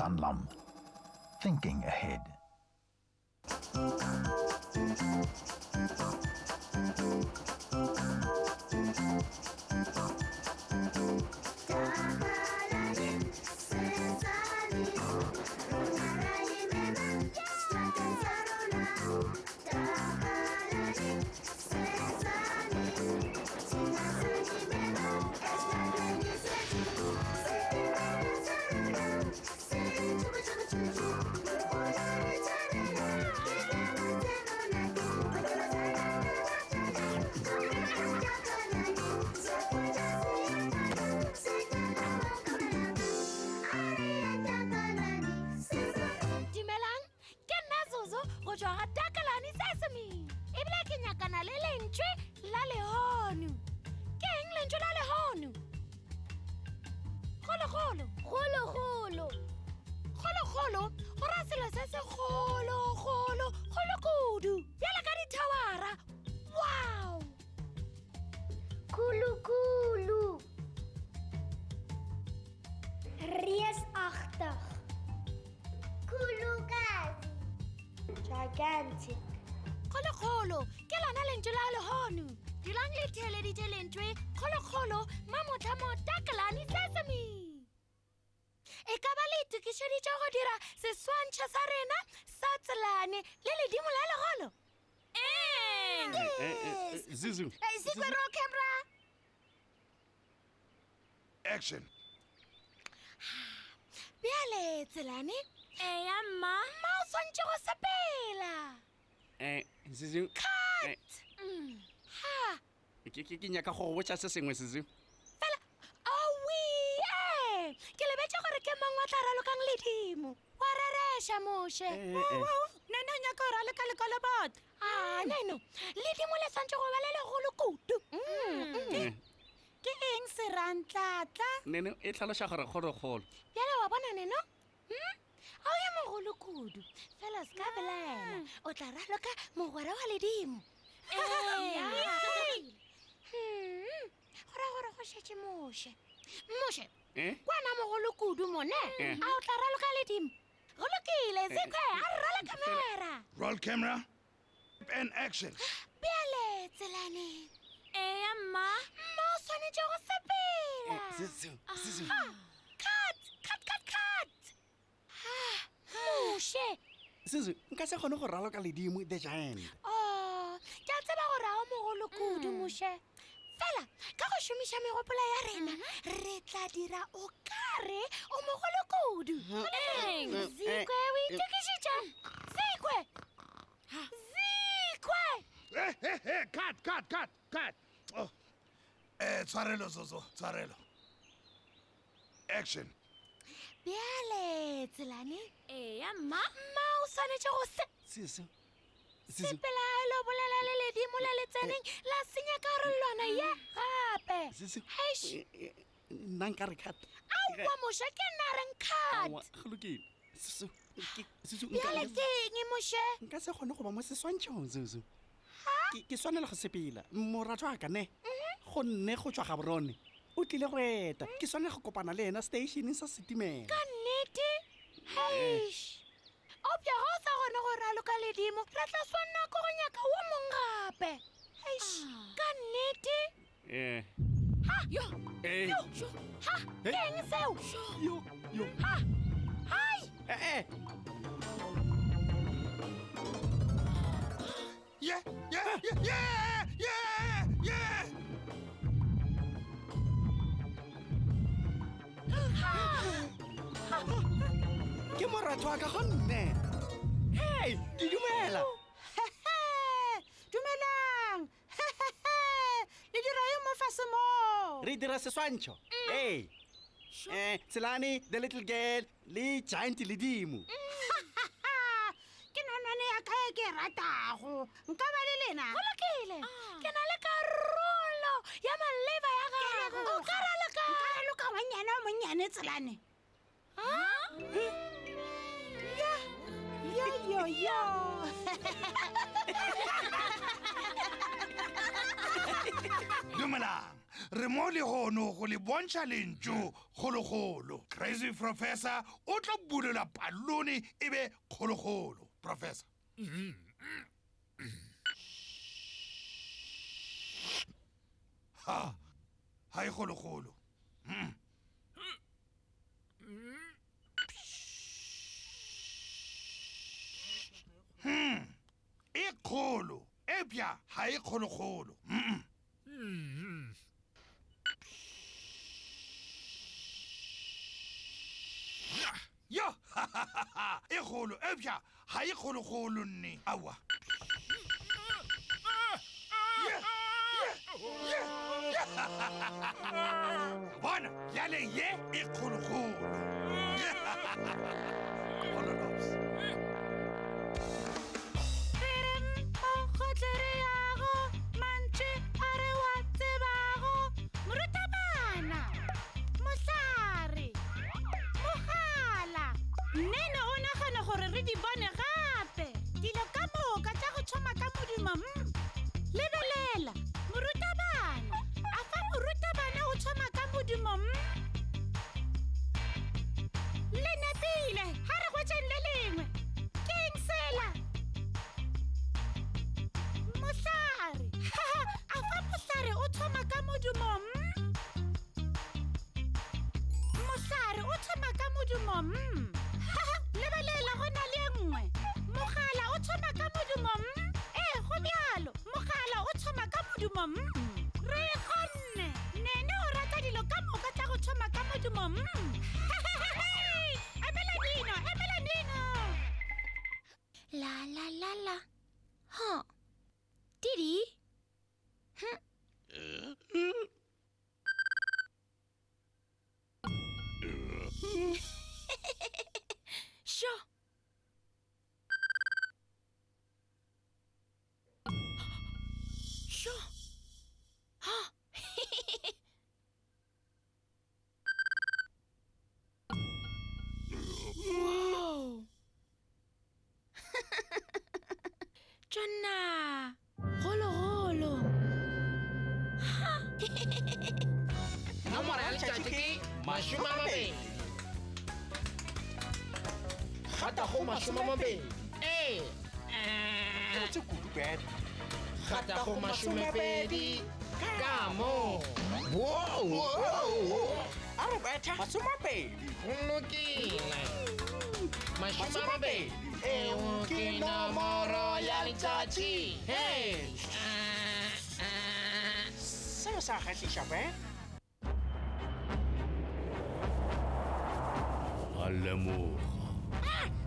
Sanlam. Thinking ahead. Dumelang, ke nna Zozo go tšwa ga Takalani Sesame. Ebile ke nyakana le lentšwe la lehono. Ke eng lentšwe la lehono? Kgolokgolo. Kgolokgolo. Kgolokgolo go ra selo se se kgolokgolo kgolo kudu bjalo ka dithawara. Wow! Khulukhulu. Reusagtig. Khulukazi. Gigantic. Kgolokgolo ke lona lentšu la lehono. Dulang le theeleditše lentšwe kgolokgolo mamotlha mo Takalani Sesame. E ka ba le itokišeditše go dira seswantšho sa rena sa tselane le ledimo la legolo? Ee! Zizu. Zikwe roll camera. Action. Bjale tselane. Eya mma. Mma o swantše go sepela. Eh, Zizu. Cut. Mm. Ha. Ke ke ke nyaka go go botša se sengwe Zizu. Fela awi eh ke lebetše gore ke mang wa tla ralokang ledimo. Wa rereša Moshe. Eh, eh, eh. Nene o nyaka go raloka lekolobot. A neno ledimo le swantše go ba le legolo kudu. Mm, mm. Eh, Ke eng serantlatla? Nene e hlaloša gore kgolokgolo. Bjale wa bona neno? Hmm? A o ye mogolo kudu. Fela se ka belaela. O tla raloka mogwera wa ledimo. Ee. Hmm. Go ra gore go šetše Moshe. Moshe, Eh? kwana mogolo kudu mone. Eh. A o tla raloka ledimo? Go lokile, Zikwe, a re rala camera. Roll camera. And action. Bjale, Tselane. Eya mma. Mma o swanetše go sepela. Zizu, Zizu. Cut, cut, cut, cut. Ah, Moshe. Zizu, nka se kgone go raloka ledimo the giant. Oh, ke a tseba gore ga o mogolo kudu, Moshe. Fela, ka go šomiša megopolo ya rena, re tla dira o kare o mogolo kudu. Eng? Zikwe, o itokišitše. Zikwe. Zikwe. Hey, hey, hey, cut, cut, cut, cut. Oh. Eh, tshwarelo Zozo, tshwarelo. Action. Bjale, Tselane. Eya mma. Mma o swanetše go se Zizu. Zizu. sepela a lo bolela le ledimo le le tseneng la senya karolwana ye gape. Zizu. Eish. Eh, eh, Nna nka re cut. Aowa Moshe ke nna reng cut. Aowa, go lokile. Zizu, ke- Zizu, nka- Bjale ke eng Moshe? nka se kgone go ba mo seswantšhong Zuzu. Ke ke swanela go sepela. Moratho wa ka ne. Go nne go tšwa Gaborone. O tlile go eta. Ke swanela go kopana le yena stationeng sa setimela. Ka nnete? Eish. Eupša ga o sa kgone go raloka ledimo, re tla swanna ke go nyaka wo mong gape. Eish, ka nnete? Eh. Ha! Yo. Eh. Yo! Ha! Eh. Ke eng seo? Yo, yo. Ha! Hai! Eh, eh. Yeah, yeah, yeah, yeah, yeah, yeah. Ke moratho wa ka go nne. Hey, ke dumela. Dumelang. Le dira eng mo fase mo? Re dira seswantšho. Ee. Eh, Tselane, the little girl, le giant ledimo. Ke nonwane ya ka e ke e ratago. Nka ba le lena? Go lokile. Ke na le karolo ya maleba ya gago. O ka raloka. Nka raloka ngwannyana o monnyane Tselane. Ya, yo, yo, yo. Dumelang. Re mo lehono go le bontšha lentšu kgolokgolo. Crazy Professor o tlo bulela palone e be kgolokgolo. Professor. Ha, ga e kgolokgolo. E kgolo, eupša ga e kgolokgolo. Yo, e kgolo, eupša ga e kgolokgolo nne. Aowa. Bona, bjale ye e kgolokgolo. Kgololops. Re reng o gotle re yago, mantšu a re wa tsebago. Morutabana, mohlare, mogala. Nnene o nagana gore re di bone gape. Dilo ka moka tša go thoma ka modumo m. Lebelela, morutabana. A fa morutabana o thoma ka modumo m. Le nepile, ga re hwetšeng le lengwe. Ke eng sela? Mohlare. A fa mohlare o thoma ka modumo m. Mohlare o thoma ka modumo m. Lebelela, go na le e nngwe. Mogala o thoma ka modumo m. Ee, go bjalo. Mogala o thoma ka modumo m. Re kgonne. Nene o rata dilo ka moka tša go thoma ka modumo m. Emela Nino, emela Nino. La la la la. Huh. Didi. Sho. Sho. Ha. Wow. Tšona. Golo golo. Nomoro ya letšatši ke 20. Gata go 20. Ee. Ke botse kudu, Ben. Gata go 20 ka mo. A re betha 20. Go lokile. 20. Eo ke nomoro ya letšatši. Hey. Seo sa kgahliša, Ben. A lemoga.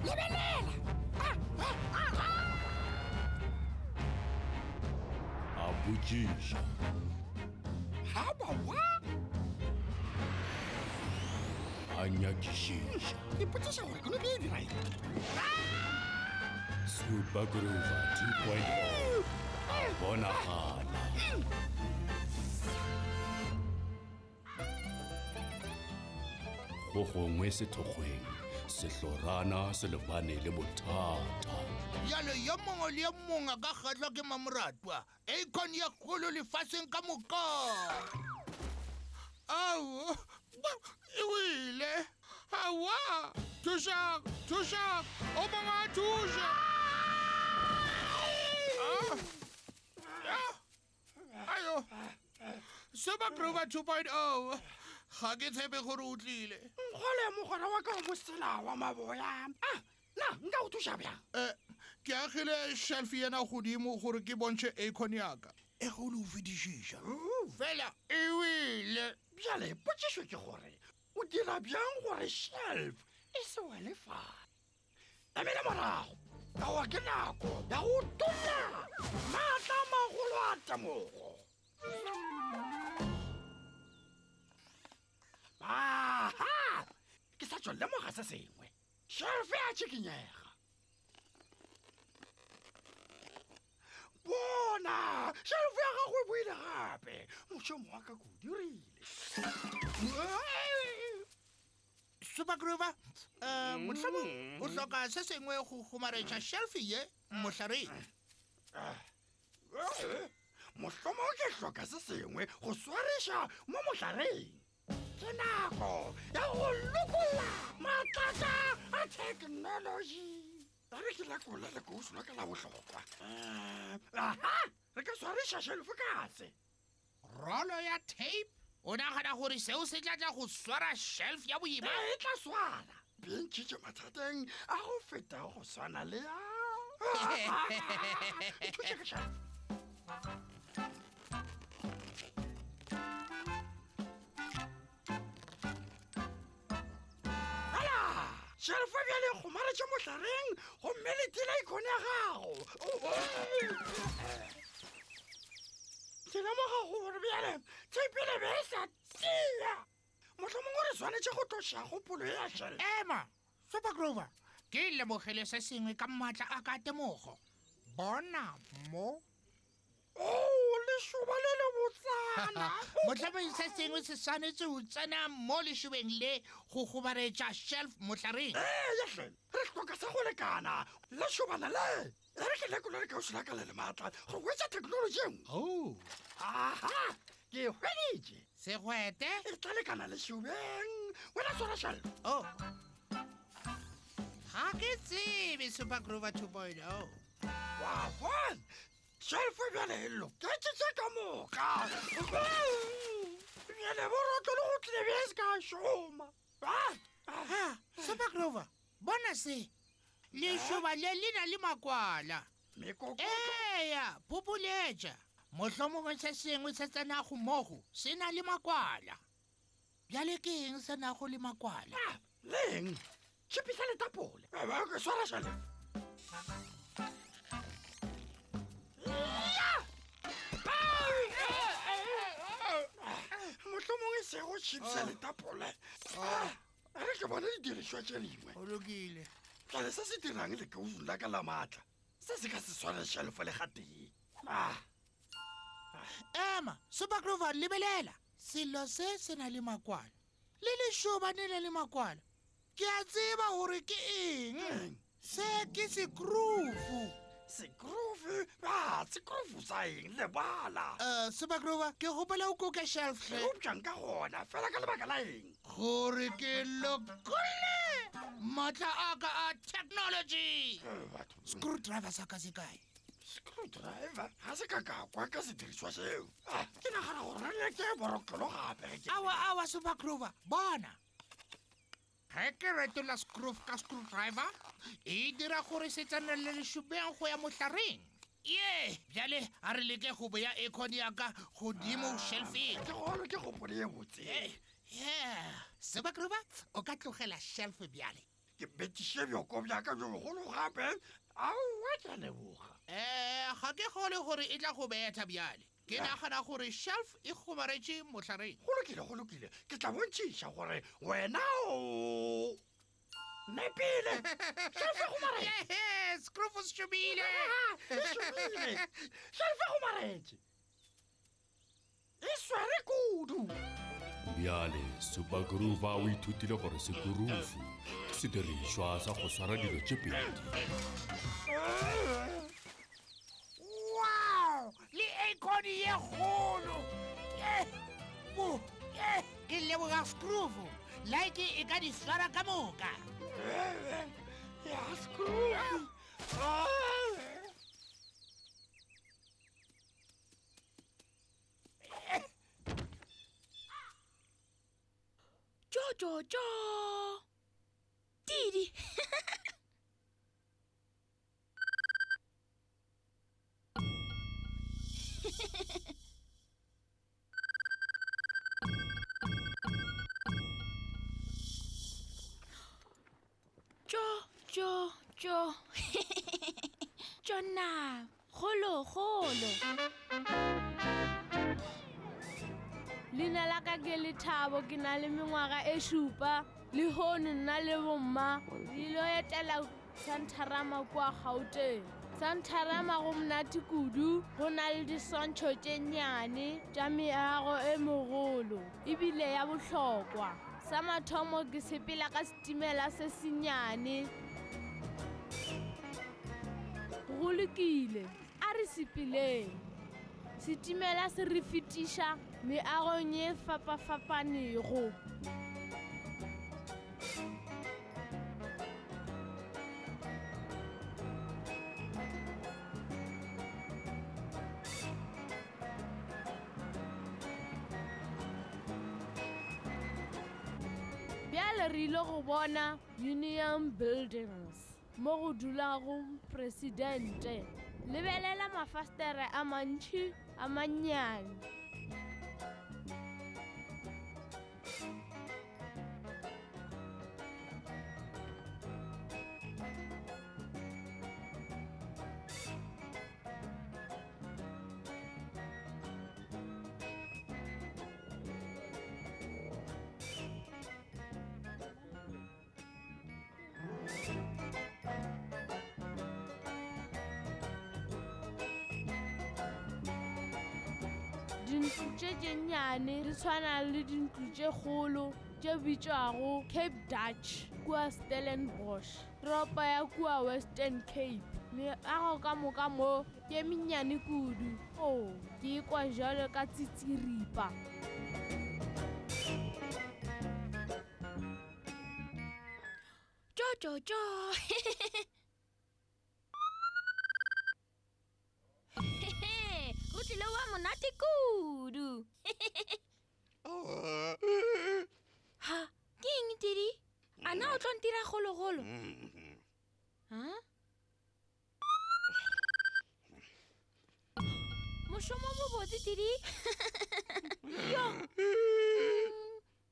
Lebelela. A botšiša. Haba wa? A nyakišiša. Ipotšiša gore konopi e dira eng. Super Groover 2.0 a bonagala. Go gongwe sethokgweng, sehlorana se lebane le bothata. Bjale yo mongwe le yo mongwe a ka kgahlwa ke mamoratwa, acorn ye kgolo lefaseng ka moka. Ao, e wele. Aowa, thušang, thušang, o mongwe a thuše. Ah, ah, ayo, Super Groover 2.0, ga ke tshepe gore o tlile. Nkgole mogwera wa ka o mosela wa maboya. Ah, na nka go thuša bjang? Ke agile shelf yena godimo gore ke bontšhe acorn ya ka. E golo o fetišiša. Fela e wele. Bjale potšišo ke gore o dira bjang gore shelf e se wele fa? Emele morago, ka wa ke nako ya go tonya maatla a magolo a temogo. Aha! Ke sa tšo lemoga se sengwe. Shelf ya tšikinyega. Bona, shelf ya gago e boile gape. Mošomo wa ka ke o dirile. Super Groover, mohlomong o hloka se sengwe go kgomaretša shelf ye mohlareng. Mohlomong ke hloka se sengwe go swariša mo mohlareng. Ke nako ya go lokolla matlaka a thekenoloji. A re ke lakola lekousu la ka la bohlokwa. Eh, aha! Re ka swariša shelfo ka se. Rolo ya tape? O nagana gore seo se tla tla go swara shelf ya boima? E tla swara. Bentšhitše mathateng a go feta go swana le a. Thuše ka shelf. Ala! Shelf bjale e kgomaretše mohlareng gomme le tila ikone ya gago. Ke lemoga gore bjale tshepele be e sa tia. Mohlomongwe re swanetše go tloša kgopolo ya shelf. Ema, Super Grover, ke lemogile se sengwe ka maatla a ka temogo. Bona mo. Oh, lešoba le le botsana. Mohlomong se sengwe se swanetše go tsena mo lešobeng le go gobaretša shelf mohlareng. Ee, hle, re hloka sa go lekana lešobana le. E re ke lekole lekausu la ka le le maatla go hwetša theknolotši e nngwe. Oh. Aha, ke e hweditše. Segwete? E tla lekana lešobeng. Wena swara shelf. Oh. Ga ke tsebe Super Grover 2.0. Wa bona? Shelfo bjale e loketše tše ka moka. Bjale borotlo le go tlile bje se ka šoma. Ha, Super Grover, bona se. Lešoba le le na le makwala. Mekokotlo. Eya, phupuletša. Mohlomongwe se sengwe se tsenago mogo se na le makwala. Bjale ke eng se nago le makwala? Ah, leng? Tšhipisa le tapole. Ke swara šale. Mohlomongwe e sego tšhipisa le tapole. Ah, a re ke bone didirišwa tše dingwe. Go lokile. Bjale se se dirang lekausung la ka la maatla? Se se ka se sware shelfo le gatee. Ah. Ema, Super Grover, lebelela. Selo se se na le makwala. Le lešoba ne le le makwala. Ke a tseba gore ke eng. Se ke sekrufu. Sekrufu? Ah, sekrufu sa eng? Lebala. Uh, Super Grover, ke gopela o koke shelf hle. Eupša nka gona, fela ka lebaka la eng? Gore ke lokolle maatla a ka a technology. Eh, Screwdriver sa ka se kae? Screwdriver? Ga se ka ka kwa ka sedirišwa seo. Ah, ke nagana gore re leke borotlolo gape. Awa, awa, Super Grover, bona. Ge ke retola screw ka screwdriver, e dira gore se tsenelele lešobeng go ya mohlareng. Ye, bjale a re leke go boya aircon ya ka godimo ah, shelfeng. Ke golo ke gopolo ye botse. Yeah. Super Grover, o ka tlogela shelf bjale. Ke betiše bjoko bja ka bjo bogolo gape. Aowa, ke a leboga. Eh, ga ke kgole gore e tla go betha bjale. Ke nagana gore shelf e kgomaretše mohlareng. Go lokile, go lokile. Ke tla bontšhiša gore wena o nepile. Shelf e kgomaretše. Yes, screw se šomile. E šomile. Shelf e kgomaretše. E swere kudu. Bjale Supergrover o ithutile gore sekurufu ke sedirišwa sa go swara dilo tše pedi. Wow! Le acorn ye kgolo! Eh, bo, eh, ke leboga Scrooge. Like e ka di swara ka moka. Ya Scrooge. Tjo tjo tjo. Didi. Tjo tjo tjo. Tjona, kgolo kgolo. Leina la ka ke Lethabo, ke na le mengwaga e šupa. Lehono nna le bomma re ile etela Santharama kua Gauteng. Santharama go monate kudu, go na le diswantšho tše nnyane tša meago e megolo ebile ya bohlokwa. Sa mathomo ke sepela ka setimela se sennyane. Go lokile, a re sepeleng. Setimela se re fetiša meagong ye fapafapanego. Bjale re ile go bona Union Buildings mo go dulago presidente. Lebelela mafastere a mantši a mannyane. Dintlo tše tše nnyane di tshwana le dintlo tše kgolo tše bitšwago Cape Dutch kua Stellenbosch, toropo ya kua Western Cape. Meago ka moka mo ke mennyane kudu. Oh, ke ikwa bjalo ka tsitsiripa. Tjo tjo tjo. Go tlile wa monate kudu. Ha, ke eng Tidi? A na o tlo ntira gologolo? Ha? Mošomo o mobotse Tidi. Yo.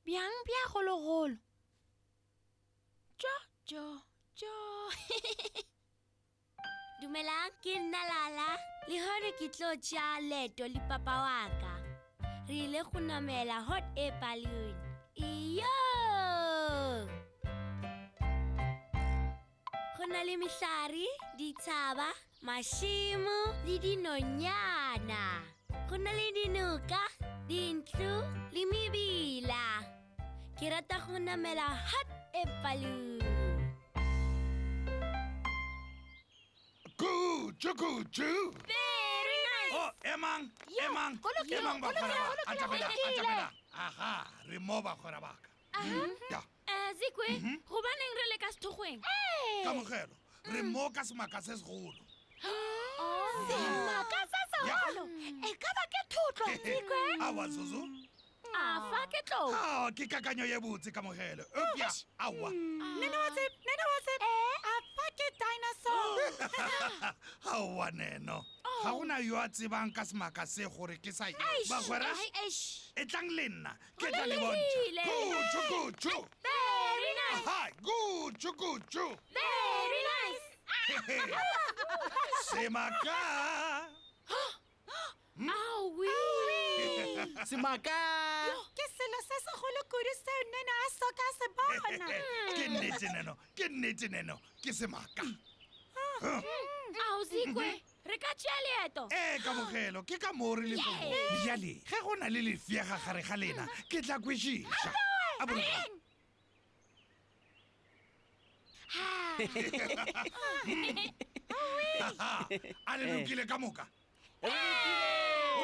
Bjang bja gologolo. Tjo tjo tjo. Dumelang, ke nna Lala. Lehono ke tlo tšea leeto le papa wa ka. Re ile go namela hot air balloon. Iyo! Go na le mehlare, dithaba, mašemo le dinonyana. Go na le dinoka, dintlo le mebila. Ke rata go namela hot air balloon. Kuchu, kuchu. Very nice. Oh, emang, emang, go lokile, emang go lokile, bagwera ba. go lokile, Atamela, go lokile. atamela. Aha, re mo bagwera ba ka. Ya, Zikwe, gobaneng re le ka sethokgweng? kamogelo. Re mo ka semaka se segolo. Semaka se segolo. E ka ba ke thotlo, Zikwe? Aowa, Zuzu. A fa ke tlou. Ah, ke kakanyo ye botse kamogelo. Eupša, aowa. Nene wa tsebe, nene wa tsebe. A fa ke dinosaur. Aowa, Neno. Ga go na yo a tsebang ka semaka se gore ke sa eng. Bagwera, etlang le nna, ke tla le bontšha. lokile. Kuchu, kuchu. Very nice. Aha, kuchu, kuchu. Very nice. Semaka. Aowi. Semaka. Ke selo se segolo kudu seo Nene a soka a se bona. Ke nnete, Neno. Ke nnete, Neno. Ke semaka. Ao, Zikwe, re ka tšea leeto. Ee, kamogelo, ke ka moo re lego mo. Bjale, ge go na le lefšega gare ga lena, ke tla kwešiša. A boloka. A le lokile ka moka? Go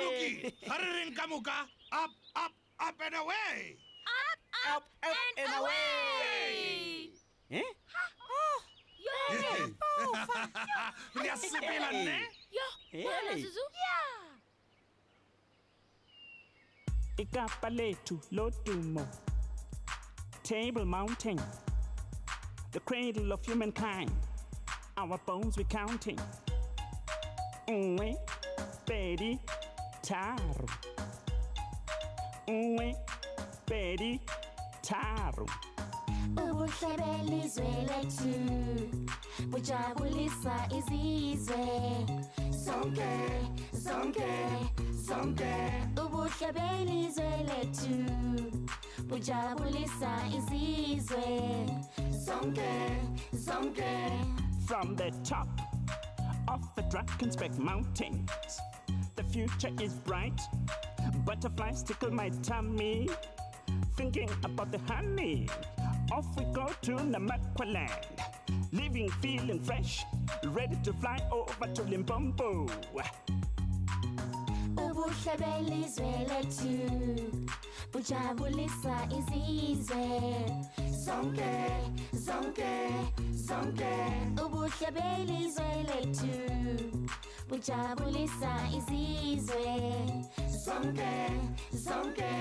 lokile. Ga re reng ka moka? Up, up, up and away. Up, up, up and away. Eh? Re a sepela nne? Yo, bona Zuzu. Ikapa lethu lodumo. Table Mountain, the cradle of humankind. Our bones we counting. Nngwe, pedi, tharo. Nngwe, pedi, tharo. Ubuhle belizwe lethu bujabulisa izizwe zonke, zonke, zonke. Ubuhle belizwe lethu bujabulisa izizwe zonke, zonke. From the top of the Drakensberg Mountains, the future is bright. Butterflies tickle my tummy, thinking about the honey. Off we go to Namaqualand, living, feeling fresh, ready to fly over to Limpopo. Ubuhle Ubuhle belizwe lethu bujabulisa izizwe zonke zonke zonke. Ubuhle belizwe lethu bujabulisa izizwe zonke zonke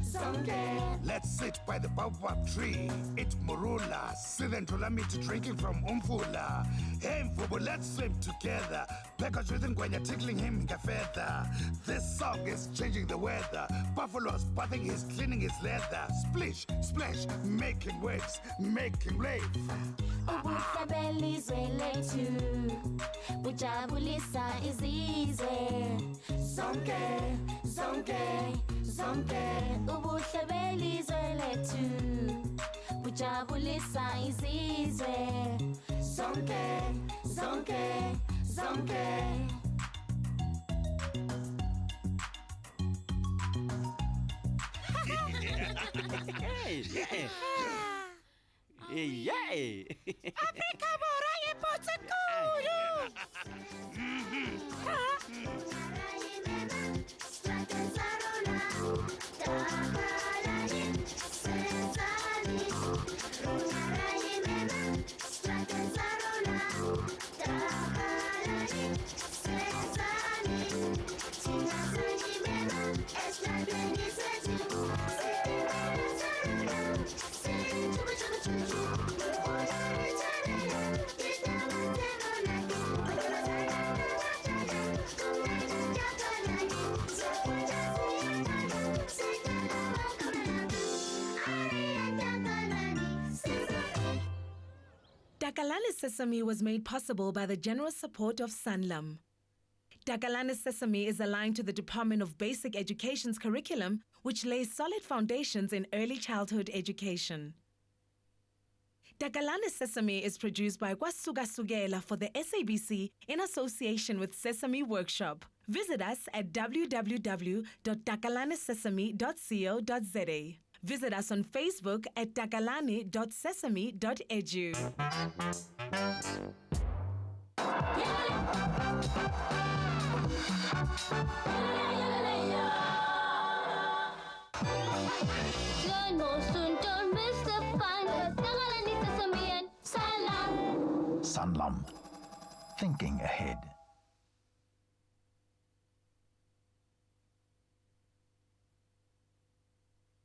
zonke. Let's sit by the baobab tree. Eat morula, see the Ndlulamiti drinking from Umfula. Hey Mvubu, let's swim together. Package with Ngwenya tickling him in a feather. This song is changing the weather. Buffalo's bathing, he's cleaning his leather. Splish, splash, making waves, making waves. Ubuhle belizwe lethu bujabulisa izizwe zonke zonke zonke. Ubuhle belizwe lethu bujabulisa izizwe zonke zonke zonke. Yeah. Afrika Borwa e botse kudu. Takalani Sesame was made possible by the generous support of Sanlam. Takalani Sesame is aligned to the Department of Basic Education's curriculum, which lays solid foundations in early childhood education. Takalani Sesame is produced by Kwasuka for the SABC in association with Sesame Workshop. Visit us at www.takalanisesame.co.za. Visit us on Facebook at takalani.sesame.edu. Learn more soon, don't miss the fun. Takalani Sesame and Sanlam. Sanlam. Thinking ahead.